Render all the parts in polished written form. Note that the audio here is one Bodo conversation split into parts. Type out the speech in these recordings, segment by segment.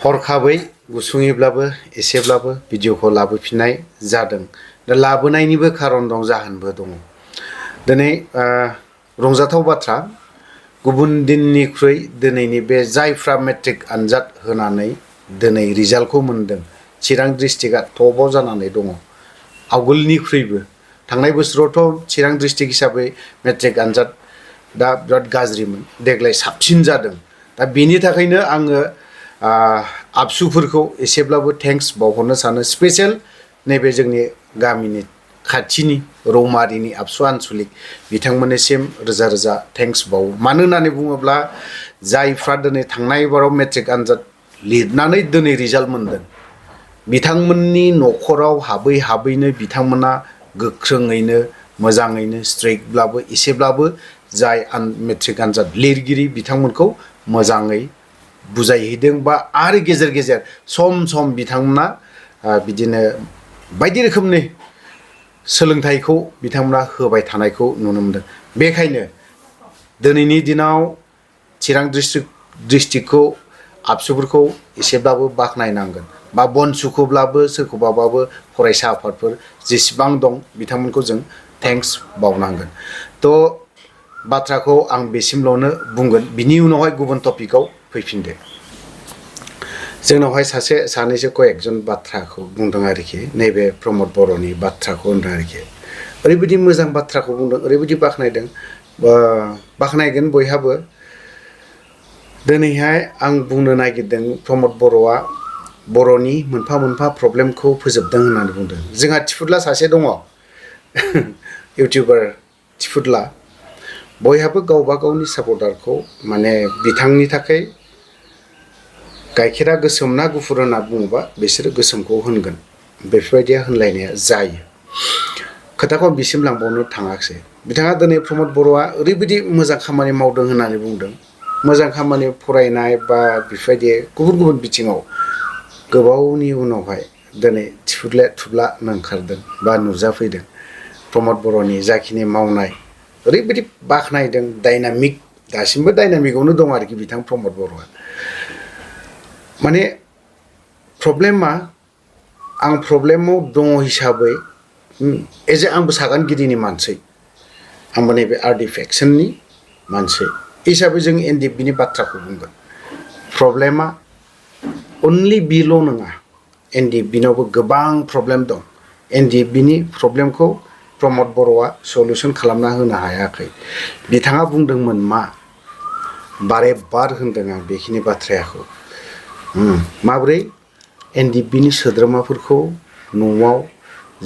हरखाबै गुसुङैब्लाबो एसेब्लाबो भिडिअखौ लाबोफिननाय जादों। दा लाबोनायनिबो खारन दं, जाहोनबो दङ। दिनै रंजाथाव बाथ्रा, गुबुन दिननिख्रुइ दिनैनि बे जायफ्रा मेट्रिक आनजाद होनानै दिनै रिजाल्टखौ मोनदों, चिरां डिस्ट्रिक्टआ टपआव जानानै दङ। आवगोलनिख्रुइबो थांनाय बोसोरावथ' चिरां डिस्ट्रिक्ट हिसाबै मेट्रिक आनजाद दा बिराद गाज्रिमोन, देग्लाय साबसिन जादों। दा बेनि थाखायनो आङो आबसुफोरखौ एसेब्लाबो थेंक्स बावहरनो सानो। स्पेसियेल नैबे जोंनि गामिनि खाथिनि रौमारिनि आबसु आनसलिक बिथांमोननिसिम रोजा रोजा थेंक्स बावो। मानो होननानै बुङोब्ला जायफ्रा दिनै थांनाय बाराव मेट्रिक आनजाद लिरनानै दिनै रिजाल्ट मोनदों, बिथांमोननि न'खराव हाबै हाबैनो बिथांमोना गोख्रोङैनो मोजाङैनो स्ट्रिक्टब्लाबो एसेब्लाबो जाय मेट्रिक आनजाद लिरगिरि बिथांमोनखौ मोजाङै बुजायहैदों, बा आरो गेजेर गेजेर सम सम बिथांमोना बिदिनो बायदि रोखोमनि सोलोंथाइखौ बिथांमोना होबाय थानायखौ नुनो मोनदों। बेखायनो दिनैनि दिनाव चिरां डिस्ट्रिक्टखौ आबसुफोरखौ एसेब्लाबो बाख्नायनांगोन, बा बनसुखौब्लाबो सोरखौबाबाबो फरायसा आफादफोर जेसेबां दं बिथांमोनखौ जों थेंक्स बावनांगोन। थ' बाथ्राखौ आं बेसिमल'नो बुंगोन, बिनि उनावहाय गुबुन टपिकआव फैफिनदो। जोंनावहाय सासे सानैसो कয়েকজন बाथ्राखौ बुंदों आरोखि, नैबे प्रमद बर'नि बाथ्राखौ होनदों आरोखि। ओरैबायदि मोजां बाथ्राखौ बुंदों, ओरैबायदि बाख्नायदों, बाख्नायगोन बयहाबो। दिनैहाय आं बुंनो नागिरदों, प्रमद बर'आ बर'नि मोनफा मोनफा प्रब्लेमखौ फोजोबदों होननानै बुंदों। जोंहा थिफुदला सासे दङ, इउटिउबार थिफुदला। बयहाबो गावबा गावनि सापर्टारखौ माने बिथांनि थाखाय गाइखेरा गोसोम ना गुफुर होनना बुङोबा बिसोरो गोसोमखौ होनगोन, बेफोरबायदिया होनलायनाया जायो। खोथाखौ आं बिसिम लांबावनो थाङाखिसै। बिथाङा दिनै प्रमद बर'आ ओरैबायदि मोजां खामानि मावदों होननानै बुंदों, मोजां खामानि फरायनाय बा बेफोरबायदि गुबुन गुबुन बिथिङाव गोबावनि उनावहाय दिनै थिफुदला थुब्ला ओंखारदों बा नुजाफैदों। प्रमद बर'नि जाखिनि मावनाय ओरैबायदि बाख्नायदों, डाइनामिक, दासिमबो डाइनामिकआवनो दं आरोखि बिथां प्रमद बर'आ। माने प्रब्लेमा, आं प्रब्लेमाव दङ हिसाबै एज ए आंबो सागानगिरिनि मानसि, आंबो नैबे आरडि फेक्सननि मानसि हिसाबै जों एनडिएफबिनि बाथ्राखौ बुंगोन। प्रब्लेमा अनलि बिल' नङा, एनडिएफबिनावबो गोबां प्रब्लेम दं। एनडिएफबिनि प्रब्लेमखौ प्रमद बर'आ सलिउसन खालामना होनो हायाखै। बिथाङा बुंदोंमोन मा, बारे बार होनदों आं बेखिनि बाथ्राखौ, माब्रै एनडिएफबिनि सोद्रोमाफोरखौ न'आव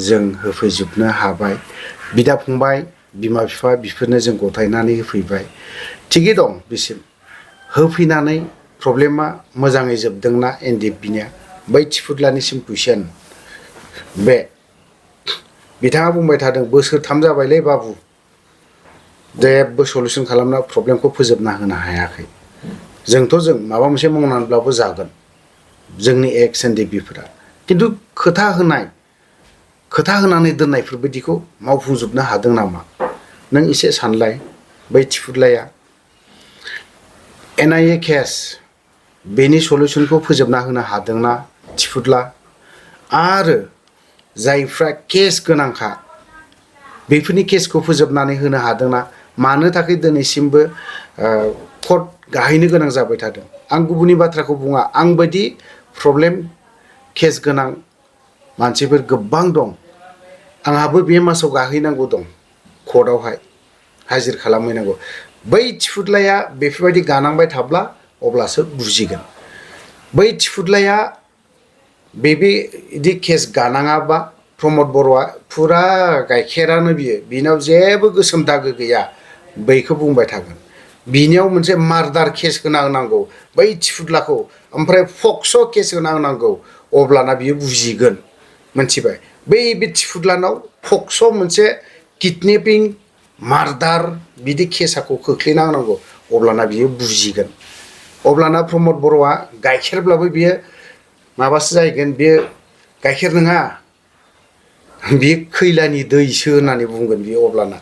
जों होफैजोबनो हाबाय, बिदा फंबाय बिमा बिफा बिफोरनो जों गथायनानै होफैबाय, थिगै दं बिसिम होफैनानै प्रब्लेमा मोजाङै जोबदोंना एनडिएफबिनिया? बै थिफुदलानिसिम कुइसन। बे बिथाङा बुंबाय थादों बोसोरथाम जाबायलै बाबु, जेबो सलिउसन खालामना प्रब्लेमखौ फोजोबना होनो हायाखै। जोंथ' जों माबा मोनसे मावनानैब्लाबो जागोन, जोंनि एक्स एनडिएफबिफोरा। खिन्थु खोथा होनानै दोननायफोरबायदिखौ मावफुंजोबनो हादों नामा? नों एसे सानलाय। बै थिफुदलाया एनआइए केस, बेनि सलिउसनखौ फोजोबना होनो हादोंना थिफुदला? आरो जायफ्रा केस गोनांखा बेफोरनि केसखौ फोजोबनानै होनो हादोंना? मानो थाखाय दिनैसिमबो कर्ट गाहैनो गोनां जाबाय थादों? आं गुबुननि बाथ्राखौ बुङा, आं बायदि प्रब्लेम केस गोनां मानसिफोर गोबां दं। आंहाबो बे मासाव गाहैनांगौ दं कर्टआवहाय, हाजिर खालामहैनांगौ। बै थिफुदलाया बेफोरबायदि गानांबाय थाब्ला अब्लासो बुजिगोन। बै थिफुदलाया बिदि केस गानाङाबा प्रमद बर'आ फुरा गाइखेरानो बिनाव जेबो गोसोम दागो गैया बैखौ बुंबाय थागोन। बिनियाव मोनसे मार्डार केस होना होनांगौ बै थिफुदलाखौ, ओमफ्राय पक्स' केस होना होनांगौ, अब्लाना बियो बुजिगोन। मोनथिबाय? बै बे थिफुदलानाव पक्स' मोनसे किडनेपिं मार्डार बिदि केसाखौ खोख्लैना होनांगौ, अब्लाना बियो बुजिगोन। अब्लाना प्रमद बर'आ गाइखेरब्लाबो बियो माबासो जाहैगोन, बियो गाइखेर नङा, बियो खैलानि दैसो होननानै बुंगोन बियो अब्लाना।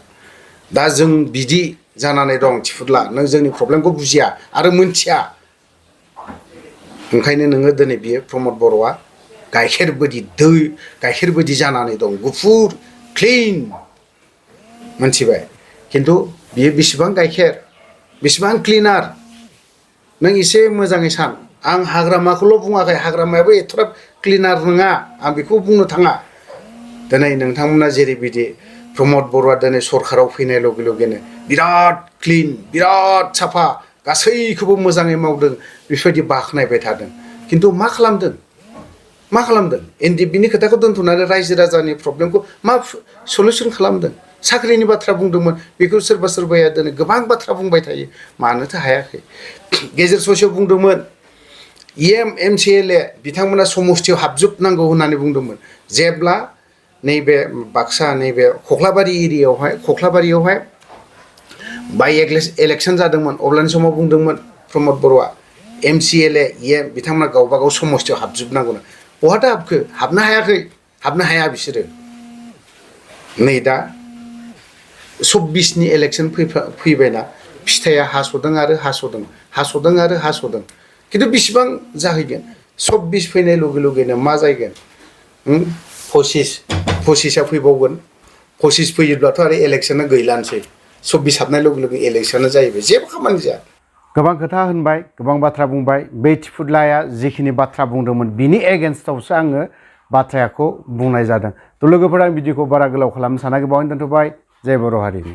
दा जों बिदि जानानै दं थिफुदला, नों जोंनि प्रब्लेमखौ बुजिया आरो मोनथिया। ओंखायनो नोङो दिनै बियो प्रमद बर'आ गाइखेर बायदि जानानै दं गुफुर क्लिन मोनथिबाय खिन्थु बियो बेसेबां गाइखेर बेसेबां क्लिनार नों एसे मोजाङै सान आं हाग्रामाखौल' बुङाखै हाग्रामायाबो एथ'ग्राब क्लिनार नङा आं बेखौ बुंनो थाङा दिनै नोंथांमोना जेरैबायदि प्रमद बर'आ दिनै सरखाराव फैनाय लगे लगेनो बिराद क्लिन बिराद साफा गासैखौबो मोजाङै मावदों बेफोरबायदि बाख्नायबाय थादों खिन्थु मा खालामदों बिनि खोथाखौ दोनथ'नानै रायजो राजानि प्रब्लेमखौ मा सलिउसन खालामदों साख्रिनि बाथ्रा बुंदोंमोन बेखौ सोरबाया दिनै गोबां बाथ्रा बुंबाय थायो मानोथो हायाखै गेजेर ससेयाव बुंदोंमोन MCLA बिथांमोना समस्थियाव हाबजोबनांगौ होननानै बुंदोंमोन जेब्ला नैबे बाक्सा नैबे खख्लाबारियावहाय बाइ इलेक्सन जादोंमोन अब्लानि समाव बुंदोंमोन प्रमद बर'आ MCLA बिथांमोना गावबा गाव समस्थियाव हाबजोबनांगौ बहाथो हाबनो हाया बिसोरो नै दा 24नि इलेक्सन फैबायना फिथाइया हास'दों खिन्थु बेसेबां जाहैगोन 24 फैनाय लगे लगेनो मा जाहैगोन 25 फैबावगोन 25 फैयोब्लाथ' आरो इलेक्सना गैलानोसै 24 हाबनाय लगे लगे इलेक्सना जाहैबाय जेबो खामानि जाया गोबां खोथा होनबाय गोबां बाथ्रा बुंबाय बे टिपुलाया जिखिनि बाथ्रा बुंदोंमोन बिनि एगेन्स्टआवसो आङो बाथ्राखौ बुंनाय जादों थ' लोगोफोरा आं भिडिअखौ बारा गोलाव खालामनो सानाखै बावनो दोनथ'बाय जय बर' हारिनि